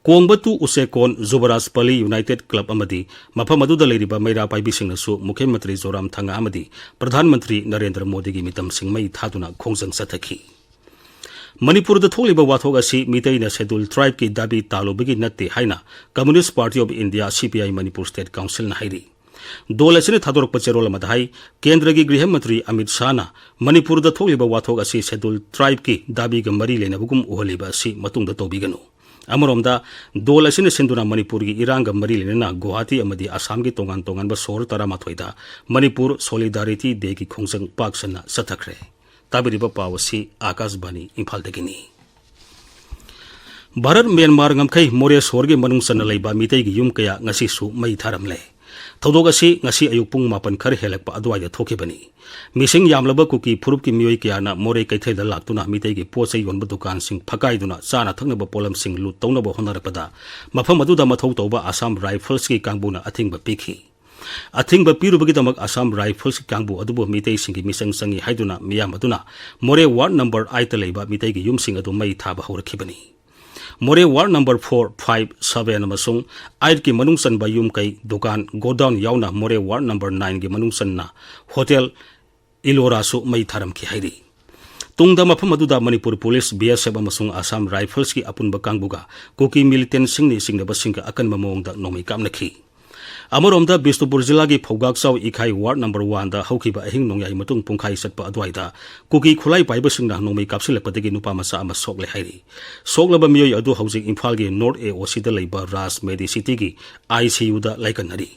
ꯀꯣꯡꯕꯇꯨ ꯎꯆꯦꯀꯣꯟ ꯖꯨꯕꯔꯥꯖ ꯄꯂꯤ ꯌꯨꯅꯥꯏꯇꯦꯗ ꯀ꯭ꯂꯕ ꯑꯃꯗꯤ ꯃꯐꯝ ꯑꯗꯨꯗ ꯂꯩꯔꯤꯕ ꯃꯩꯔꯥ ꯄꯥꯏꯕꯤꯁꯤꯡꯅꯁꯨ ꯃꯨꯈ꯭ꯌ ꯃꯟꯇ꯭ꯔꯤ ꯖꯣꯔꯥꯝ ꯊꯪꯒꯥ ꯑꯃꯗꯤ ꯄ꯭ꯔꯙꯥꯟ ꯃꯟꯇ꯭ꯔꯤ ꯅꯔꯦꯟꯗ꯭ꯔ ꯃꯣꯗꯤꯒꯤ ꯃꯤꯇꯝꯁꯤꯡ ꯃꯩ ꯊꯥꯗꯨꯅ ꯈꯣꯡꯖꯪ ꯆꯠꯊꯈꯤ꯫ ꯃꯅꯤꯄꯨꯔꯗ ꯊꯣꯛꯂꯤꯕ ꯋꯥꯊꯣꯛ ꯑꯁꯤ ꯃꯤꯇꯩꯅ ꯁꯦꯗꯨꯜ ꯇ꯭ꯔꯥꯏꯕꯀꯤ ꯗꯥꯕꯤ ꯇꯥꯜꯂꯨꯕꯒꯤ ꯅꯠꯇꯦ ꯍꯥꯏꯅ ꯀꯝꯃꯨꯅꯤꯁ꯭ꯠ ꯄꯥꯔꯇꯤ ꯑꯣꯐ ꯏꯟꯗꯤꯌꯥ, ꯁꯤ ꯄꯤ ꯑꯥꯏ, ꯃꯅꯤꯄꯨꯔ ꯁ꯭ꯇꯦꯠ ꯀꯥꯎꯟꯁꯤꯜꯅ ꯍꯥꯏꯔꯤ꯫ ꯗꯣꯜ ꯑꯁꯤꯅ ꯊꯥꯗꯣꯔꯛꯄ ꯆꯦꯔꯣꯜ ꯑꯃꯗ ꯍꯥꯏ, ꯀꯦꯟꯗ꯭ꯔꯒꯤ ꯒ꯭ꯔꯤꯍ ꯃꯟꯇ꯭ꯔꯤ ꯑꯃꯤꯠ ꯁꯥꯍꯅ ꯃꯅꯤꯄꯨꯔꯗ ꯊꯣꯛꯂꯤꯕ ꯋꯥꯊꯣꯛ ꯑꯁꯤ ꯁꯦꯗꯨꯜ ꯇ꯭ꯔꯥꯏꯕꯀꯤ ꯗꯥꯕꯤꯒ ꯃꯔꯤ ꯂꯩꯅꯕꯒꯨꯝ ꯎꯍꯜꯂꯤꯕ ꯑꯁꯤ ꯃꯇꯨꯡꯗ ꯇꯧꯕꯤꯒꯅꯨ꯫ ꯑꯃꯔꯣꯝꯗ, ꯗꯣꯜ ꯑꯁꯤꯅ ꯁꯤꯟꯗꯨꯅ ꯃꯅꯤꯄꯨꯔꯒꯤ ꯏꯔꯥꯡꯒ ꯃꯔꯤ ꯂꯩꯅꯅ ꯒꯨꯋꯥꯍꯥꯇꯤ ꯑꯃꯗꯤ ꯑꯁꯥꯝꯒꯤ ꯇꯣꯉꯥꯟ ꯇꯣꯉꯥꯟꯕ ꯁꯣꯍꯔ ꯇꯔꯥꯃꯥꯊꯣꯏꯗ ꯃꯅꯤꯄꯨꯔ ꯁꯣꯂꯤꯗꯥꯔꯤꯇꯤ ꯗꯦꯒꯤ ꯈꯣꯡꯖꯪ ꯄꯥꯛ ꯁꯟꯅ ꯆꯠꯊꯈ꯭ꯔꯦ꯫ ꯇꯥꯕꯤꯔꯤꯕ ꯄꯥꯎ ꯑꯁꯤ ꯑꯥꯀꯥꯁꯕꯥꯅꯤ ꯏꯝꯐꯥꯜꯗꯒꯤꯅꯤ꯫ ꯚꯥꯔꯠ ꯃ꯭ꯌꯥꯟꯃꯥꯔ ꯉꯝꯈꯩ ꯃꯣꯔꯦ ꯁꯣꯍꯔꯒꯤ ꯃꯅꯨꯡ ꯆꯟꯅ ꯂꯩꯕ ꯃꯤꯇꯩꯒꯤ ꯌꯨꯝ ꯀꯌꯥ ꯉꯁꯤꯁꯨ ꯃꯩ ꯊꯥꯔꯝꯂꯦ꯫ ꯊꯧꯗꯣꯛ ꯑꯁꯤ ꯉꯁꯤ ꯑꯌꯨꯛ ꯄꯨꯡ ꯃꯥꯄꯟ ꯈꯔ ꯍꯦꯜꯂꯛꯄ ꯑꯗꯨꯋꯥꯏꯗ ꯊꯣꯛꯈꯤꯕꯅꯤ꯫ ꯃꯤꯁꯤꯡ ꯌꯥꯝꯂꯕ ꯀꯨꯀꯤ ꯐꯨꯔꯨꯞꯀꯤ ꯃꯤꯑꯣꯏ ꯀꯌꯥꯅ ꯃꯣꯔꯦ ꯀꯩꯊꯦꯜꯗ ꯂꯥꯛꯇꯨꯅ ꯃꯤꯇꯩꯒꯤ ꯄꯣꯠ ꯆꯩ ꯌꯣꯟꯕ ꯗꯨꯀꯥꯟꯁꯤꯡ ꯐꯛꯀꯥꯏꯗꯨꯅ ꯆꯥꯅ ꯊꯛꯅꯕ ꯄꯣꯠꯂꯝꯁꯤꯡ ꯂꯨꯠ ꯇꯧꯅꯕ ꯍꯣꯠꯅꯔꯛꯄꯗ ꯃꯐꯝ ꯑꯗꯨꯗ ꯃꯊꯧ ꯇꯧꯕ ꯑꯁꯥꯝ ꯔꯥꯏꯐꯜꯁꯀꯤ ꯀꯥꯡꯕꯨꯅ ꯑꯊꯤꯡꯕ ꯄꯤꯈꯤ꯫ ꯑꯊꯤꯡꯕ ꯄꯤꯔꯨꯕꯒꯤꯗꯃꯛ ꯑꯁꯥꯝ ꯔꯥꯏꯐꯜꯁꯀꯤ ꯀꯥꯡꯕꯨ ꯑꯗꯨꯕꯨ ꯃꯤꯇꯩꯁꯤꯡꯒꯤ ꯃꯤꯆꯪ ꯆꯪꯏ ꯍꯥꯏꯗꯨꯅ ꯃꯤꯌꯥꯝ ꯑꯗꯨꯅ ꯃꯣꯔꯦ ꯋꯥꯔꯗ ꯅꯝꯕꯔ ꯑꯥꯏꯠꯇ ꯂꯩꯕ ꯃꯤꯇꯩꯒꯤ ꯌꯨꯝꯁꯤꯡ ꯑꯗꯨ ꯃꯩ ꯊꯥꯕ ꯍꯧꯔꯛꯈꯤꯕꯅꯤ꯫ Moreh ward number four, five, seven ꯑꯃꯁꯨꯡ ꯑꯥꯏꯠꯀꯤ ꯃꯅꯨꯡ ꯆꯟꯕ ꯌꯨꯝ ꯀꯩ, ꯗꯨꯀꯥꯟ, ꯒꯣꯗꯥꯎꯟ ꯌꯥꯎꯅ ꯃꯣꯔꯦ ꯋꯥꯔꯗ ꯅꯝꯕꯔ ꯅꯥꯏꯟꯒꯤ ꯃꯅꯨꯡ ꯆꯟꯅ ꯍꯣꯇꯦꯜ ꯏꯂꯣꯔꯥꯁꯨ ꯃꯩ ꯊꯥꯔꯝꯈꯤ ꯍꯥꯏꯔꯤ꯫ ꯇꯨꯡꯗ ꯃꯐꯝ ꯑꯗꯨꯗ ꯃꯅꯤꯄꯨꯔ ꯄꯨꯂꯤꯁ, ꯕꯤ ꯑꯦꯁ ꯑꯦꯐ ꯑꯃꯁꯨꯡ ꯑꯁꯥꯝ ꯔꯥꯏꯐꯜꯁꯀꯤ ꯑꯄꯨꯟꯕ ꯀꯥꯡꯕꯨꯒ ꯀꯨꯀꯤ ꯃꯤꯂꯤꯇꯦꯟꯁꯤꯡꯅ ꯆꯤꯡꯅꯕꯁꯤꯡꯒ ꯑꯀꯟꯕ ꯃꯑꯣꯡꯗ ꯅꯣꯡꯃꯩ ꯀꯥꯞꯅꯈꯤ꯫ ꯑꯃꯔꯣꯝꯗ, ꯕꯤꯁꯅꯨꯄꯨꯔ ꯖꯤꯂꯥꯒꯤ ꯐꯧꯒꯥꯛꯆꯥꯎ ꯏꯈꯥꯏ ꯋꯥꯔꯗ ꯅꯝꯕꯔ ꯋꯥꯟꯗ ꯍꯧꯈꯤꯕ ꯑꯍꯤꯡ ꯅꯣꯡꯌꯥꯏ ꯃꯇꯨꯡ ꯄꯨꯡꯈꯥꯏ ꯆꯠꯄ ꯑꯗꯨꯋꯥꯏꯗ ꯀꯨꯀꯤ ꯈꯨꯠꯂꯥꯏ ꯄꯥꯏꯕꯁꯤꯡꯅ ꯅꯣꯡꯃꯩ ꯀꯥꯞꯁꯤꯜꯂꯛꯄꯗꯒꯤ ꯅꯨꯄꯥ ꯃꯆꯥ ꯑꯃ ꯁꯣꯛꯂꯦ ꯍꯥꯏꯔꯤ꯫ ꯁꯣꯛꯂꯕ ꯃꯤꯑꯣꯏ ꯑꯗꯨ ꯍꯧꯖꯤꯛ ꯏꯝꯐꯥꯜꯒꯤ ꯅꯣꯔꯠ ꯑꯦ ꯑꯣ ꯁꯤꯗ ꯂꯩꯕ ꯔꯥꯖ ꯃꯦꯗꯤ ꯁꯤꯇꯤꯒꯤ ꯑꯥꯏ ꯁꯤ ꯌꯨꯗ ꯂꯥꯏꯀꯠꯅꯔꯤ꯫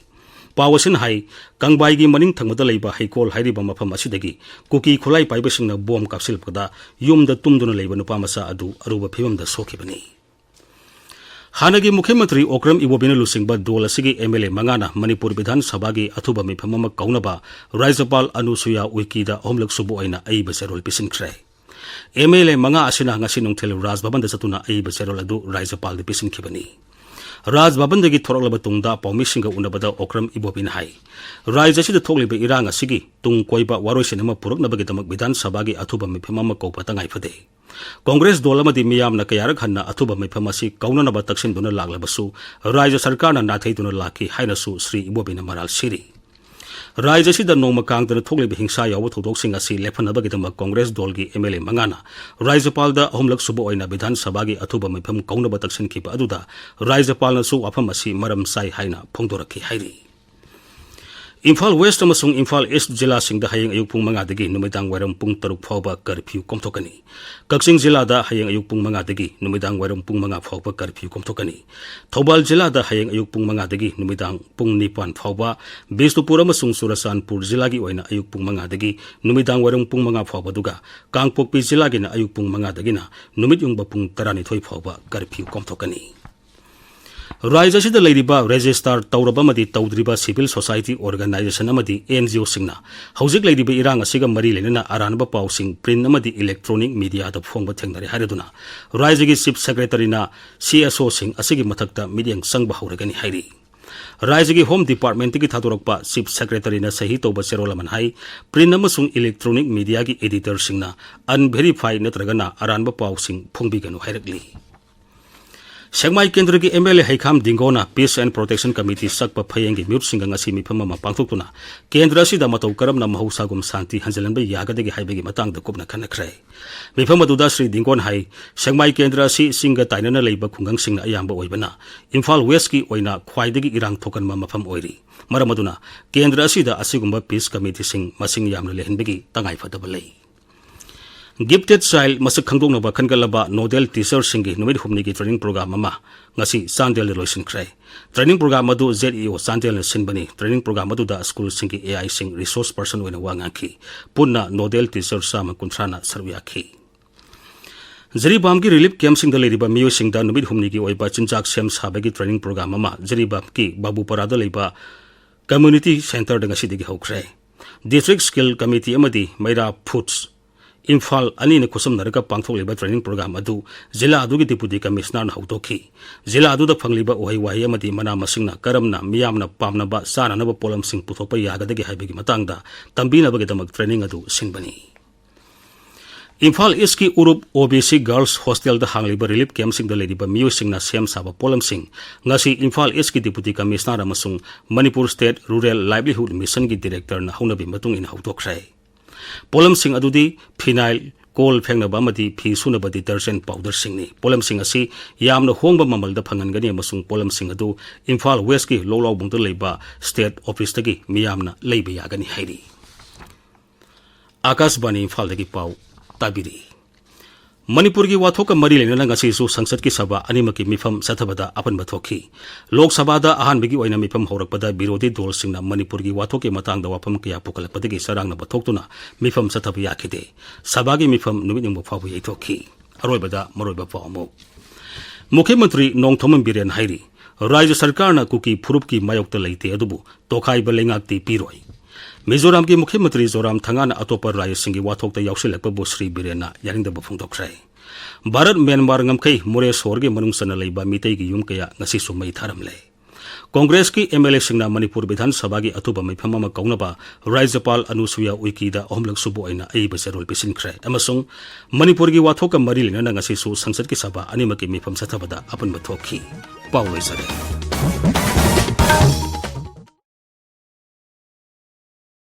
ꯄꯥꯎ ꯑꯁꯤꯅ ꯍꯥꯏ, ꯀꯪꯕꯥꯏꯒꯤ ꯃꯅꯤꯡ ꯊꯪꯕꯗ ꯂꯩꯕ ꯍꯩꯀꯣꯜ ꯍꯥꯏꯔꯤꯕ ꯃꯐꯝ ꯑꯁꯤꯗꯒꯤ ꯀꯨꯀꯤ ꯈꯨꯠꯂꯥꯏ ꯄꯥꯏꯕꯁꯤꯡꯅ ꯕꯣꯝ ꯀꯥꯞꯁꯤꯜꯂꯛꯄꯗ ꯌꯨꯝꯗ ꯇꯨꯝꯗꯨꯅ ꯂꯩꯕ ꯅꯨꯄꯥ ꯃꯆꯥ ꯑꯗꯨ ꯑꯔꯨꯕ ꯐꯤꯚꯝꯗ ꯁꯣꯛꯈꯤꯕꯅꯤ꯫ ꯍꯥꯟꯅꯒꯤ ꯃꯨꯈ꯭ꯌ ꯃꯟꯇ꯭ꯔꯤ ꯑꯣꯀ꯭ꯔꯝ ꯏꯕꯣꯕꯤꯅ ꯂꯨꯆꯤꯡꯕ ꯗꯣꯜ ꯑꯁꯤꯒꯤ ꯑꯦꯝ ꯑꯦꯜ ꯑꯦ ꯃꯉꯥꯅ ꯃꯅꯤꯄꯨꯔ ꯕꯤꯙꯥꯟ ꯁꯚꯥꯒꯤ ꯑꯊꯨꯕ ꯃꯤꯐꯝ ꯑꯃ ꯀꯧꯅꯕ ꯔꯥꯖ꯭ꯌꯄꯥꯜ ꯑꯅꯨꯁꯨꯌꯥ ꯎꯏꯀꯤꯗ ꯑꯍꯨꯝꯂꯛ ꯁꯨꯕ ꯑꯣꯏꯅ ꯑꯏꯕ ꯆꯦꯔꯣꯜ ꯄꯤꯁꯤꯟꯈ꯭ꯔꯦ꯫ ꯑꯦꯝ ꯑꯦꯜ ꯑꯦ ꯃꯉꯥ ꯑꯁꯤꯅ ꯉꯁꯤ ꯅꯨꯡꯊꯤꯜ ꯔꯥꯖ ꯚꯕꯟꯗ ꯆꯠꯇꯨꯅ ꯑꯏꯕ ꯆꯦꯔꯣꯜ ꯑꯗꯨ ꯔꯥꯖ꯭ꯌꯄꯥꯜꯗ ꯄꯤꯁꯤꯟꯈꯤꯕꯅꯤ꯫ ꯔꯥꯖ ꯚꯕꯟꯗꯒꯤ ꯊꯣꯔꯛꯂꯕ ꯇꯨꯡꯗ ꯄꯥꯎꯃꯤꯁꯤꯡꯒ ꯎꯅꯕꯗ ꯑꯣꯀ꯭ꯔꯝ ꯏꯕꯣꯕꯤꯅ ꯍꯥꯏ, ꯔꯥꯖ꯭ꯌ ꯑꯁꯤꯗ ꯊꯣꯛꯂꯤꯕ ꯏꯔꯥꯡ ꯑꯁꯤꯒꯤ ꯇꯨꯡ ꯀꯣꯏꯕ ꯋꯥꯔꯣꯏꯁꯤꯟ ꯑꯃ ꯄꯨꯔꯛꯅꯕꯒꯤꯗꯃꯛ ꯕꯤꯙꯥꯟ ꯁꯚꯥꯒꯤ ꯑꯊꯨꯕ ꯃꯤꯐꯝ ꯑꯃ ꯀꯧꯕ ꯇꯉꯥꯏ ꯐꯗꯦ꯫ ꯀꯣꯡꯒ꯭ꯔꯦꯁ ꯗꯣꯜ ꯑꯃꯗꯤ ꯃꯤꯌꯥꯝꯅ ꯀꯌꯥꯔꯛ ꯍꯟꯅ ꯑꯊꯨꯕ ꯃꯤꯐꯝ ꯑꯁꯤ ꯀꯧꯅꯅꯕ ꯇꯛꯁꯤꯟꯗꯨꯅ ꯂꯥꯛꯂꯕꯁꯨ ꯔꯥꯖ꯭ꯌ ꯁꯔꯀꯥꯔꯅ ꯅꯥꯊꯩꯗꯨꯅ ꯂꯥꯛꯈꯤ ꯍꯥꯏꯅꯁꯨ ꯁ꯭ꯔꯤ ꯏꯕꯣꯕꯤꯅ ꯃꯔꯥꯜ ꯁꯤꯔꯤ꯫ ꯔꯥꯖ꯭ꯌ ꯑꯁꯤꯗ ꯅꯣꯡꯃ ꯀꯥꯡꯗꯅ ꯊꯣꯛꯂꯤꯕ ꯍꯤꯡꯁꯥ ꯌꯥꯎꯕ ꯊꯧꯗꯣꯛꯁꯤꯡ ꯑꯁꯤ ꯂꯦꯞꯍꯟꯅꯕꯒꯤꯗꯃꯛ ꯀꯣꯡꯒ꯭ꯔꯦꯁ ꯗꯣꯜꯒꯤ ꯑꯦꯝ ꯑꯦꯜ ꯑꯦ ꯃꯉꯥꯅ ꯔꯥꯖ꯭ꯌꯄꯥꯜꯗ ꯑꯍꯨꯝꯂꯛ ꯁꯨꯕ ꯑꯣꯏꯅ ꯕꯤꯙꯥꯟ ꯁꯚꯥꯒꯤ ꯑꯊꯨꯕ ꯃꯤꯐꯝ ꯀꯧꯅꯕ ꯇꯛꯁꯤꯟꯈꯤꯕ ꯑꯗꯨꯗ ꯔꯥꯖ꯭ꯌꯄꯥꯜꯅꯁꯨ ꯋꯥꯐꯝ ꯑꯁꯤ ꯃꯔꯝ ꯆꯥꯏ ꯍꯥꯏꯅ ꯐꯣꯡꯗꯣꯔꯛꯈꯤ ꯍꯥꯏꯔꯤ꯫ ꯏꯝꯐꯥꯜ ꯋꯦꯁ꯭ꯠ ꯑꯃꯁꯨꯡ ꯏꯝꯐꯥꯜ ꯏꯁ꯭ꯠ ꯖꯤꯂꯥꯁꯤꯡꯗ ꯍꯌꯦꯡ ꯑꯌꯨꯛ ꯄꯨꯡ ꯃꯉꯥꯗꯒꯤ ꯅꯨꯃꯤꯗꯥꯡ ꯋꯥꯏꯔꯝ ꯄꯨꯡ ꯇꯔꯨꯛ ꯐꯥꯎꯕ ꯀꯔꯐ꯭ꯌꯨ ꯀꯣꯝꯊꯣꯛꯀꯅꯤ꯫ ꯀꯛꯆꯤꯡ ꯖꯤꯂꯥꯗ ꯍꯌꯦꯡ ꯑꯌꯨꯛ ꯄꯨꯡ ꯃꯉꯥꯗꯒꯤ ꯅꯨꯃꯤꯗꯥꯡ ꯋꯥꯏꯔꯝ ꯄꯨꯡ ꯃꯉꯥ ꯐꯥꯎꯕ ꯀꯔꯐ꯭ꯌꯨ ꯀꯣꯝꯊꯣꯛꯀꯅꯤ꯫ ꯊꯧꯕꯥꯜ ꯖꯤꯂꯥꯗ ꯍꯌꯦꯡ ꯑꯌꯨꯛ ꯄꯨꯡ ꯃꯉꯥꯗꯒꯤ ꯅꯨꯃꯤꯗꯥꯡ ꯄꯨꯡ ꯅꯤꯄꯥꯟ ꯐꯥꯎꯕ, ꯕꯤꯁꯅꯨꯄꯨꯔ ꯑꯃꯁꯨꯡ ꯆꯨꯔꯆꯥꯟꯄꯨꯔ ꯖꯤꯂꯥꯒꯤ ꯑꯣꯏꯅ ꯑꯌꯨꯛ ꯄꯨꯡ ꯃꯉꯥꯗꯒꯤ ꯅꯨꯃꯤꯗꯥꯡ ꯋꯥꯏꯔꯝ ꯄꯨꯡ ꯃꯉꯥ ꯐꯥꯎꯕ, ꯑꯗꯨꯒ ꯀꯥꯡꯄꯣꯛꯄꯤ ꯖꯤꯂꯥꯒꯤꯅ ꯑꯌꯨꯛ ꯄꯨꯡ ꯃꯉꯥꯗꯒꯤꯅ ꯅꯨꯃꯤꯠ ꯌꯨꯡꯕ ꯄꯨꯡ ꯇꯔꯥꯅꯤꯊꯣꯏ ꯐꯥꯎꯕ ꯀꯔꯐ꯭ꯌꯨ ꯀꯣꯝꯊꯣꯛꯀꯅꯤ꯫ ꯔꯥꯖ꯭ꯌ ꯑꯁꯤꯗ ꯂꯩꯔꯤꯕ ꯔꯦꯖꯤꯁ꯭ꯇꯥꯔ ꯇꯧꯔꯕ ꯑꯃꯗꯤ ꯇꯧꯗ꯭ꯔꯤꯕ ꯁꯤꯚꯤꯜ ꯁꯣꯁꯥꯏꯇꯤ ꯑꯣꯔꯒꯅꯥꯏꯖꯦꯁꯟ ꯑꯃꯗꯤ ꯑꯦꯟ ꯖꯤ ꯑꯣꯁꯤꯡꯅ ꯍꯧꯖꯤꯛ ꯂꯩꯔꯤꯕ ꯏꯔꯥꯡ ꯑꯁꯤꯒ ꯃꯔꯤ ꯂꯩꯅꯅ ꯑꯔꯥꯟꯕ ꯄꯥꯎꯁꯤꯡ ꯄ꯭ꯔꯤꯟꯠ ꯑꯃꯗꯤ ꯏꯂꯦꯛꯇ꯭ꯔꯣꯅꯤꯛ ꯃꯤꯗꯤꯌꯥꯗ ꯐꯣꯡꯕ ꯊꯦꯡꯅꯔꯦ ꯍꯥꯏꯔꯗꯨꯅ ꯔꯥꯖ꯭ꯌꯒꯤ ꯆꯤꯐ ꯁꯦꯀ꯭ꯔꯦꯇꯔꯤꯅ ꯁꯤ ꯑꯦꯁ ꯑꯣꯁꯤꯡ ꯑꯁꯤꯒꯤ ꯃꯊꯛꯇ ꯃꯤꯠꯌꯦꯡ ꯆꯪꯕ ꯍꯧꯔꯒꯅꯤ ꯍꯥꯏꯔꯤ꯫ ꯔꯥꯖ꯭ꯌꯒꯤ ꯍꯣꯝ ꯗꯤꯄꯥꯔꯠꯃꯦꯟꯠꯇꯒꯤ ꯊꯥꯗꯣꯔꯛꯄ ꯆꯤꯐ ꯁꯦꯀ꯭ꯔꯦꯇꯔꯤꯅ ꯁꯍꯤ ꯇꯧꯕ ꯆꯦꯔꯣꯜ ꯑꯃꯅ ꯍꯥꯏ, ꯄ꯭ꯔꯤꯟꯠ ꯑꯃꯁꯨꯡ ꯏꯂꯦꯛꯇ꯭ꯔꯣꯅꯤꯛ ꯃꯤꯗꯤꯌꯥꯒꯤ ꯑꯦꯗꯤꯇꯔꯁꯤꯡꯅ ꯑꯟꯚꯦꯔꯤꯐꯥꯏ ꯅꯠꯇ꯭ꯔꯒꯅ ꯑꯔꯥꯟꯕ ꯄꯥꯎꯁꯤꯡ ꯐꯣꯡꯕꯤꯒꯅꯨ ꯍꯥꯏꯔꯛꯂꯤ꯫ ꯁꯦꯛꯃꯥꯏ ꯀꯦꯟꯗ꯭ꯔꯒꯤ ꯑꯦꯝ ꯑꯦꯜ ꯑꯦ ꯍꯩꯈꯥꯝ ꯗꯤꯡꯒꯣꯅ Peace and Protection Committee ꯆꯛꯄ ꯐꯌꯦꯡꯒꯤ ꯃꯤꯍꯨꯠꯁꯤꯡꯒ ꯉꯁꯤ ꯃꯤꯐꯝ ꯑꯃ ꯄꯥꯡꯊꯣꯛꯇꯨꯅ ꯀꯦꯟꯗ꯭ꯔ ꯑꯁꯤꯗ ꯃꯇꯧ ꯀꯔꯝꯅ ꯃꯍꯧꯁꯥꯒꯨꯝ ꯁꯥꯟꯇꯤ ꯍꯟꯖꯤꯜꯍꯟꯕ ꯌꯥꯒꯗꯒꯦ ꯍꯥꯏꯕꯒꯤ ꯃꯇꯥꯡꯗ ꯀꯨꯞꯅ ꯈꯟꯅꯈ꯭ꯔꯦ꯫ ꯃꯤꯐꯝ ꯑꯗꯨꯗ ꯁ꯭ꯔꯤ ꯗꯤꯡꯒꯣꯟ ꯍꯥꯏ, ꯁꯦꯛꯃꯥꯏ ꯀꯦꯟꯗ꯭ꯔ ꯑꯁꯤ ꯆꯤꯡꯒ ꯇꯥꯏꯅꯅ ꯂꯩꯕ ꯈꯨꯡꯒꯪꯁꯤꯡꯅ ꯑꯌꯥꯝꯕ ꯑꯣꯏꯕꯅ ꯏꯝꯐꯥꯜ ꯋꯦꯁꯀꯤ ꯑꯣꯏꯅ ꯈ꯭ꯋꯥꯏꯗꯒꯤ ꯏꯔꯥꯡ ꯊꯣꯛꯀꯟꯕ ꯃꯐꯝ ꯑꯣꯏꯔꯤ꯫ ꯃꯔꯝ ꯑꯗꯨꯅ ꯀꯦꯟꯗ꯭ꯔ ꯑꯁꯤꯗ ꯑꯁꯤꯒꯨꯝꯕ Peace Committeeꯁꯤꯡ ꯃꯁꯤꯡ ꯌꯥꯝꯅ ꯂꯩꯍꯟꯕꯒꯤ ꯇꯉꯥꯏꯐꯗꯕ ꯂꯩ꯫ Gifted Child ꯃꯁꯛ ꯈꯪꯗꯣꯛꯅꯕ ꯈꯟꯒꯠꯂꯕ nodal teacherꯁꯤꯡꯒꯤ ꯅꯨꯃꯤꯠ ꯍꯨꯝꯅꯤꯒꯤ training program ꯑꯃ ꯉꯁꯤ ꯆꯥꯟꯗꯦꯜꯗ ꯂꯣꯏꯁꯤꯟꯈ꯭ꯔꯦ꯫ Training program ꯑꯗꯨ Z E O ꯆꯥꯟꯗꯦꯜꯅ ꯁꯤꯟꯕꯅꯤ꯫ Training program ꯑꯗꯨꯗ ꯁ꯭ꯀꯨꯜꯁꯤꯡꯒꯤ A Iꯁꯤꯡ resource person ꯑꯣꯏꯅ ꯋꯥ ꯉꯥꯡꯈꯤ꯫ ꯄꯨꯟꯅ nodal teacher ꯆꯥꯝꯃ ꯀꯨꯟꯊ꯭ꯔꯥꯅ ꯁꯔꯨꯛ ꯌꯥꯈꯤ꯫ ꯖꯤꯔꯤꯕꯥꯝꯒꯤ relief campꯁꯤꯡꯗ ꯂꯩꯔꯤꯕ ꯃꯤꯑꯣꯏꯁꯤꯡꯗ ꯅꯨꯃꯤꯠ ꯍꯨꯝꯅꯤꯒꯤ ꯑꯣꯏꯕ ꯆꯤꯟꯖꯥꯛ ꯁꯦꯝ ꯁꯥꯕꯒꯤ training program ꯑꯃ ꯖꯤꯔꯤꯕꯥꯝꯒꯤ ꯕꯥꯕꯨꯄꯥꯔꯥꯗ ꯂꯩꯕ community centreꯗ ꯉꯁꯤꯗꯒꯤ ꯍꯧꯈ꯭ꯔꯦ꯫ District Skill Committee ꯑꯃꯗꯤ ꯃꯩꯔꯥ Foods ꯏꯝꯐꯥꯜ ꯑꯅꯤꯅ ꯈꯨꯠꯁꯝꯅꯔꯒ ꯄꯥꯡꯊꯣꯛꯂꯤꯕ training program ꯑꯗꯨ ꯖꯤꯂꯥ ꯑꯗꯨꯒꯤ Deputy Commissionerꯅ ꯍꯧꯗꯣꯛꯈꯤ꯫ ꯖꯤꯂꯥ ꯑꯗꯨꯗ ꯐꯪꯂꯤꯕ ꯎꯍꯩ ꯋꯥꯍꯩ ꯑꯃꯗꯤ ꯃꯅꯥ ꯃꯁꯤꯡꯅ ꯀꯔꯝꯅ ꯃꯤꯌꯥꯝꯅ ꯄꯥꯝꯅꯕ ꯆꯥꯅꯅꯕ ꯄꯣꯠꯂꯝꯁꯤꯡ ꯄꯨꯊꯣꯛꯄ ꯌꯥꯒꯗꯒꯦ ꯍꯥꯏꯕꯒꯤ ꯃꯇꯥꯡꯗ ꯇꯝꯕꯤꯅꯕꯒꯤꯗꯃꯛ training ꯑꯗꯨ ꯁꯤꯟꯕꯅꯤ꯫ ꯏꯝꯐꯥꯜ ꯏꯁꯀꯤ ꯎꯔꯨꯞ O B C Girls Hostelꯗ ꯍꯥꯡꯂꯤꯕ relief campꯁꯤꯡꯗ ꯂꯩꯔꯤꯕ ꯃꯤꯑꯣꯏꯁꯤꯡꯅ ꯁꯦꯝ ꯁꯥꯕ ꯄꯣꯠꯂꯝꯁꯤꯡ ꯉꯁꯤ ꯏꯝꯐꯥꯜ ꯏꯁꯀꯤ Deputy Commissioner ꯑꯃꯁꯨꯡ ꯃꯅꯤꯄꯨꯔ State Rural Livelihood Missionꯒꯤ Directorꯅ ꯍꯧꯅꯕꯤ ꯃꯇꯨꯡ ꯏꯟꯅ ꯍꯧꯗꯣꯛꯈ꯭ꯔꯦ꯫ ꯄꯣꯠꯂꯝꯁꯤꯡ ꯑꯗꯨꯗꯤ phenyl, ꯀꯣꯜ ꯐꯦꯡꯅꯕ ꯑꯃꯗꯤ ꯐꯤ ꯁꯨꯅꯕ detergent powderꯁꯤꯡꯅꯤ꯫ ꯄꯣꯠꯂꯝꯁꯤꯡ ꯑꯁꯤ ꯌꯥꯝꯅ ꯍꯣꯡꯕ ꯃꯃꯜꯗ ꯐꯪꯍꯟꯒꯅꯤ ꯑꯃꯁꯨꯡ ꯄꯣꯠꯂꯝꯁꯤꯡ ꯑꯗꯨ ꯏꯝꯐꯥꯜ Westꯀꯤ ꯂꯧꯂꯥꯎꯕꯨꯡꯗ ꯂꯩꯕ State Officeꯇꯒꯤ ꯃꯤꯌꯥꯝꯅ ꯂꯩꯕ ꯌꯥꯒꯅꯤ ꯍꯥꯏꯔꯤ꯫ ꯑꯥꯀꯥꯁꯕꯥꯅꯤ ꯏꯝꯐꯥꯜꯗꯒꯤ ꯄꯥꯎ ꯇꯥꯕꯤꯔꯤ꯫ ꯃꯅꯤꯄꯨꯔꯒꯤ ꯋꯥꯊꯣꯛꯀ ꯃꯔꯤ ꯂꯩꯅꯅ ꯉꯁꯤꯁꯨ ꯁꯪꯁꯠꯀꯤ ꯁꯚꯥ ꯑꯅꯤꯃꯛꯀꯤ ꯃꯤꯐꯝ ꯆꯠꯊꯕꯗ ꯑꯄꯟꯕ ꯊꯣꯛꯈꯤ꯫ ꯂꯣꯛ ꯁꯚꯥꯗ ꯑꯍꯥꯟꯕꯒꯤ ꯑꯣꯏꯅ ꯃꯤꯐꯝ ꯍꯧꯔꯛꯄꯗ ꯕꯤꯔꯣꯙꯤ ꯗꯣꯜꯁꯤꯡꯅ ꯃꯅꯤꯄꯨꯔꯒꯤ ꯋꯥꯊꯣꯛꯀꯤ ꯃꯇꯥꯡꯗ ꯋꯥꯐꯝ ꯀꯌꯥ ꯄꯨꯈꯠꯂꯛꯄꯗꯒꯤ ꯆꯔꯥꯡꯅꯕ ꯊꯣꯛꯇꯨꯅ ꯃꯤꯐꯝ ꯆꯠꯊꯕ ꯌꯥꯈꯤꯗꯦ꯫ ꯁꯚꯥꯒꯤ ꯃꯤꯐꯝ ꯅꯨꯃꯤꯠ ꯌꯨꯡꯕ ꯐꯥꯎꯕ ꯌꯩꯊꯣꯛꯈꯤ꯫ ꯑꯔꯣꯏꯕꯗ ꯃꯔꯨꯑꯣꯏꯕ ꯄꯥꯎ ꯑꯃꯨꯛ꯫ ꯃꯨꯈ꯭ꯌ ꯃꯟꯇ꯭ꯔꯤ ꯅꯣꯡꯊꯣꯝꯕꯝ ꯕꯤꯔꯦꯟ ꯍꯥꯏꯔꯤ, ꯔꯥꯖ꯭ꯌ ꯁꯔꯀꯥꯔꯅ ꯀꯨꯀꯤ ꯐꯨꯔꯨꯞꯀꯤ ꯃꯥꯌꯣꯛꯇ ꯂꯩꯇꯦ, ꯑꯗꯨꯕꯨ ꯇꯣꯈꯥꯏꯕ ꯂꯩꯉꯥꯛꯇꯤ ꯄꯤꯔꯣꯏ꯫ ꯃꯤꯖꯣꯔꯥꯝꯒꯤ ꯃꯨꯈ꯭ꯌ ꯃꯟꯇ꯭ꯔꯤ ꯖꯣꯔꯥꯝ ꯊꯪꯒꯥꯅ ꯑꯇꯣꯞꯄ ꯔꯥꯖ꯭ꯌꯁꯤꯡꯒꯤ ꯋꯥꯊꯣꯛꯇ ꯌꯥꯎꯁꯤꯜꯂꯛꯄꯕꯨ ꯁ꯭ꯔꯤ ꯕꯤꯔꯦꯟꯅ ꯌꯥꯅꯤꯡꯗꯕ ꯐꯣꯡꯗꯣꯛꯈ꯭ꯔꯦ꯫ ꯚꯥꯔꯠ ꯃ꯭ꯌꯥꯟꯃꯥꯔ ꯉꯝꯈꯩ ꯃꯣꯔꯦ ꯁꯣꯍꯣꯔꯒꯤ ꯃꯅꯨꯡ ꯆꯟꯅ ꯂꯩꯕ ꯃꯤꯇꯩꯒꯤ ꯌꯨꯝ ꯀꯌꯥ ꯉꯁꯤꯁꯨ ꯃꯩ ꯊꯥꯔꯝꯂꯦ꯫ ꯀꯣꯡꯒ꯭ꯔꯦꯁꯀꯤ ꯑꯦꯝ ꯑꯦꯜ ꯑꯦꯁꯤꯡꯅ ꯃꯅꯤꯄꯨꯔ ꯕꯤꯙꯥꯟ ꯁꯚꯥꯒꯤ ꯑꯊꯨꯕ ꯃꯤꯐꯝ ꯑꯃ ꯀꯧꯅꯕ ꯔꯥꯖ꯭ꯌꯄꯥꯜ ꯑꯅꯨꯁꯨꯌꯥ ꯎꯏꯀꯤꯗ ꯑꯍꯨꯝꯂꯛ ꯁꯨꯕ ꯑꯣꯏꯅ ꯑꯏꯕ ꯆꯦꯔꯣꯜ ꯄꯤꯁꯤꯟꯈ꯭ꯔꯦ ꯑꯃꯁꯨꯡ ꯃꯅꯤꯄꯨꯔꯒꯤ ꯋꯥꯊꯣꯛꯀ ꯃꯔꯤ ꯂꯩꯅꯅ ꯉꯁꯤꯁꯨ ꯁꯪꯁꯠꯀꯤ ꯁꯚꯥ ꯑꯅꯤꯃꯛꯀꯤ ꯃꯤꯐꯝ ꯆꯠꯊꯕꯗ ꯑꯄꯨꯟꯕ ꯊꯣꯛꯈꯤ꯫ ꯄꯥꯎ ꯂꯣꯏꯖꯔꯦ꯫